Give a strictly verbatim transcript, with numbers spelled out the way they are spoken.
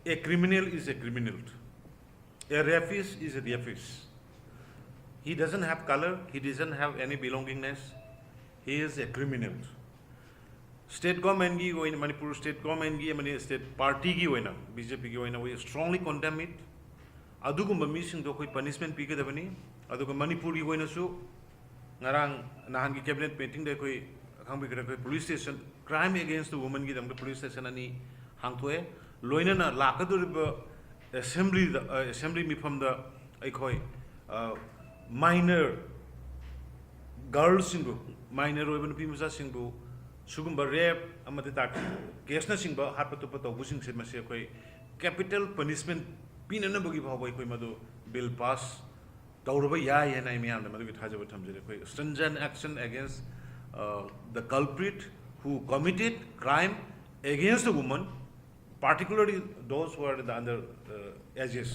A criminal is a criminal. A rapist is a rapist. He doesn't have color, he doesn't have any belongingness. He is a criminal. State government ꯒꯤ ꯑꯣꯏꯅ, Manipur state government ꯒꯤ ꯑꯃꯗꯤ state party ꯒꯤ ꯑꯣꯏꯅ, B J P ꯒꯤ ꯑꯣꯏꯅ, we strongly condemn it. ꯑꯗꯨꯒꯨꯝꯕ ꯃꯤꯁꯤꯡꯗꯣ ꯑꯩꯈꯣꯏ punishment ꯄꯤꯒꯗꯕꯅꯤ꯫ ꯑꯗꯨꯒ ꯃꯅꯤꯄꯨꯔꯒꯤ ꯑꯣꯏꯅꯁꯨ ꯉꯔꯥꯡ ꯅꯍꯥꯟꯒꯤ cabinet meeting ꯗ ꯑꯩꯈꯣꯏ ꯈꯪꯕꯤꯈ꯭ꯔꯦ, ꯑꯩꯈꯣꯏ police station, crime against the women ꯒꯤꯗꯃꯛꯇ police station ꯑꯅꯤ ꯍꯥꯡꯊꯣꯛꯑꯦ꯫ ꯂꯣꯏꯅꯅ ꯂꯥꯛꯀꯗꯧꯔꯤꯕ assembly ꯗ, ꯑ, assembly ꯃꯤꯐꯝꯗ ꯑꯩꯈꯣꯏ, ꯑ, minor girls ꯁꯤꯡꯕꯨ, minor ꯑꯣꯏꯕ ꯅꯨꯄꯤ ꯃꯆꯥꯁꯤꯡꯕꯨ ꯁꯤꯒꯨꯝꯕ rape ꯑꯃꯗꯤ ꯇꯥꯛ-, case ꯅꯆꯤꯡꯕ ꯍꯥꯠꯄ ꯇꯨꯞꯄ ꯇꯧꯕꯁꯤꯡꯁꯦ, ꯃꯁꯤ ꯑꯩꯈꯣꯏ capital punishment ꯄꯤꯅꯅꯕꯒꯤ ꯐꯥꯎꯕ ꯑꯩꯈꯣꯏ ꯃꯗꯨ bill pass ꯇꯧꯔꯕ ꯌꯥꯏ ꯍꯥꯏꯅ ꯑꯩ ꯃꯤꯌꯥꯝꯗ ꯃꯗꯨꯒꯤ ꯊꯥꯖꯕ ꯊꯝꯖꯔꯤ꯫ ꯑꯩꯈꯣꯏ stringent action against, uh, the culprit who committed crime against the woman, particularly those who are in the under, uh, ages.